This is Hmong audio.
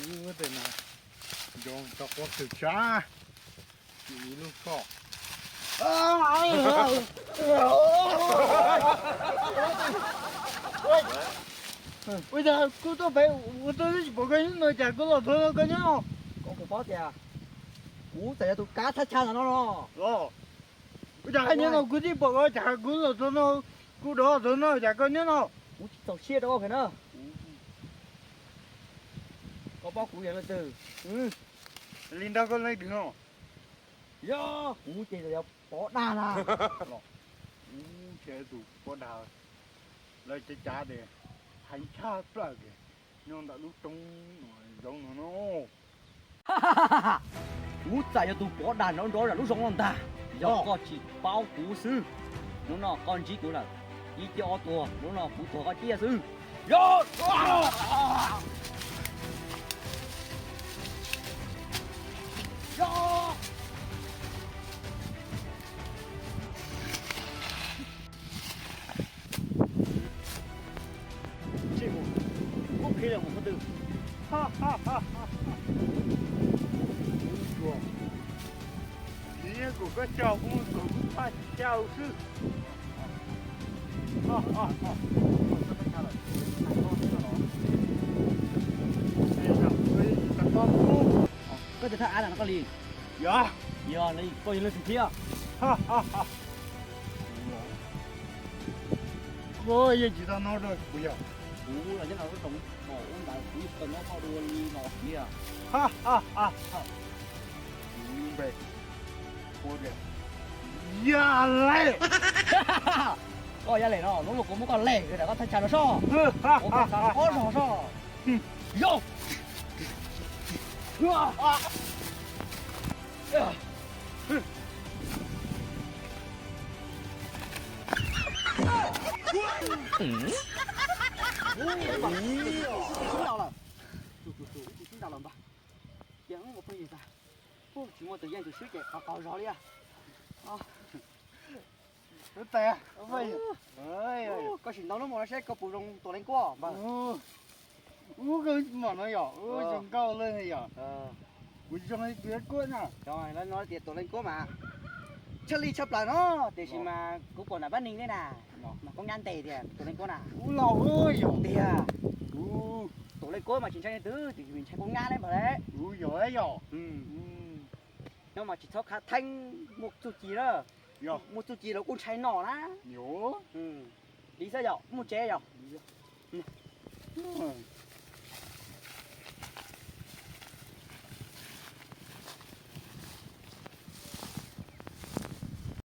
Ua tes no, zoo tau pob kws tshab, tsis ib lub koj. Ua cas kuv tuaj pem ua tuaj tsis pom koj nyob no, cas kuv los txog no koj nyob no? Koj puas paub tias kuv txawm yog tus kav thaj chaw ntawm no no. Ua cas nyob no kuv tsis pom koj, cas kuv los txog no, kuv dov txog no cas koj nyob no? Kuv tsis txaus siab rau koj na. Koj paub kuv yog leej twg? Li ntawd koj leej twg no? Yog kuv ces yog Pov Dag na. Kuv ces tus Pov Dag, lawv cav cav tias heev tshaj plaws tias nyob ntawm lub roob no zoov no no. Kuv txawm yog tus Pov Dag nrov nrov nram lub zoov no ntag, yog koj tsis paub kuv xwb. Hnub no koj ntsib kuv lawm, ib co tuag, hnub no kuv tuag koj ciaj xwb. Yog! Yog! Tsis mus, kuv qhia los mus qhov twg. Ub, nyiam kuv koj xyaum kuv, kuv kuj pab xyaum xwb. Koj tus thaj av no koj li? Yog, yog li koj yog leej twg thiab? Koj yeej tsis tau hnov rau kuv yog. Kuv los nyob rau lub roob no ub ntawd, kuv yeej tsis tau hnov koj dua li no thiab. Kuv lub npe hu tias Yaj Lem. Koj Yaj Lem no, hnub no kuv muab koj lem rau koj thaj chaw no soj. Koj thaj chaw no soj. Yog. Tus tub ntaus lawm. Tus tub ntaus lawm npag. Ces ua pheej yig tas. Tsis muaj tus yeej tus swb ces qhov qaug zog li. Koj sim ntaus lub mom no seb koj puas zoo tuam leej kuab npag. Ub, koj mom no yog ub zoo nkauj li yog. Kuv zoo li tus leej kuab na. Lawv no tias tuam leej kuab mas tshaj lij tshaj plaws no, tiam sis mas kuv pom nram pab neeg li na, mas koj nyab ntes tias tuam leej kuab na. Ub los yog tiag. Tuam leej kuab mas tsis ntshai leej twg, tiam sis ntshai koj nyab li npag le. Ub yog yog. Nyob mas tsis txhob khav theeb, muaj txuj ci na. Muaj txuj ci los kuj ntshai no na. Li xwb yog, muaj tsev yog.